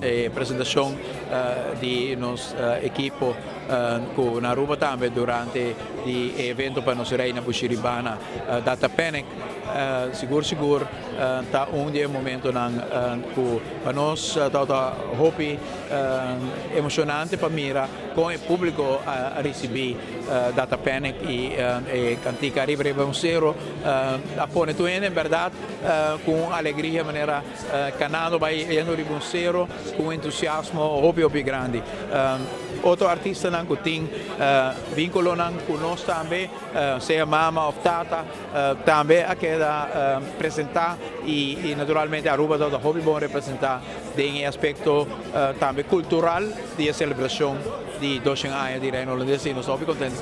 E presentacion di nos ekipo cu na Aruba tambe durante di e evento pa nos Reina Bushiribana Data Panic sigur sigur ta un di e momentonan cu pa nos tabata hopi emocionante pa mira con e publico a ricibi Data Panic y e cantica Riba Riba Un Cero a pone tur hende en berdad cu un alegria manera canando bay yendo riba un cero cu un entusiasmo hopi hopi grandi. Otro artistanan cu tin vinculonan cu nos tambe, sea mama of tata, tambe a keda presenta y naturalmente Aruba tabata hopi bon representa den e aspecto tambe cultural di e celebracion di doshen aña di Reino Holandes y nos ta hopi contento.